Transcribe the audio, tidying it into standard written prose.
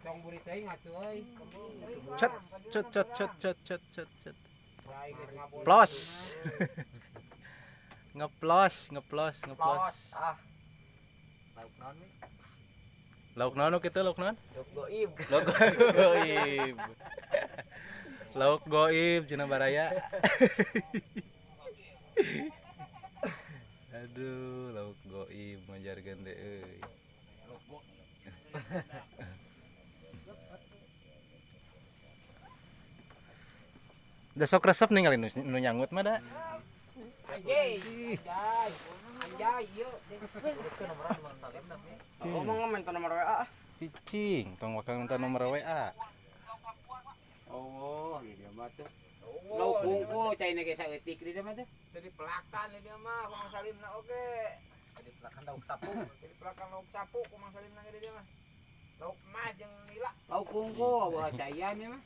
Tong buri teuing atuh euy. Cet cet cet cet cet cet cet cet. Plos. Ngeplos, ngeplos, ngeplos. Ah. Lauk naon nih? Lauk naon kitu, lauk naon? Lauk goib. Lauk goib. Lauk goib cenah baraya. Aduh, lauk goib majarkeun teh euy. Da sok resep ningali nu nyangut mah da. Anjay. Anjay. Anjay ieu. Ngomong minta nomor WA. Cicing, tong wakang minta nomor WA. Oh, dia mah tuh. Lauk bungkul cai ge saeutik di dia mah tuh. Jadi pelakan dia mah Komang Salimna oge. Jadi pelakan lauk sapu. Jadi pelakan lauk sapu Komang Salimna ge dia mah. Lauk emas jeung nila. Lauk bungkul bawa caian ya mah.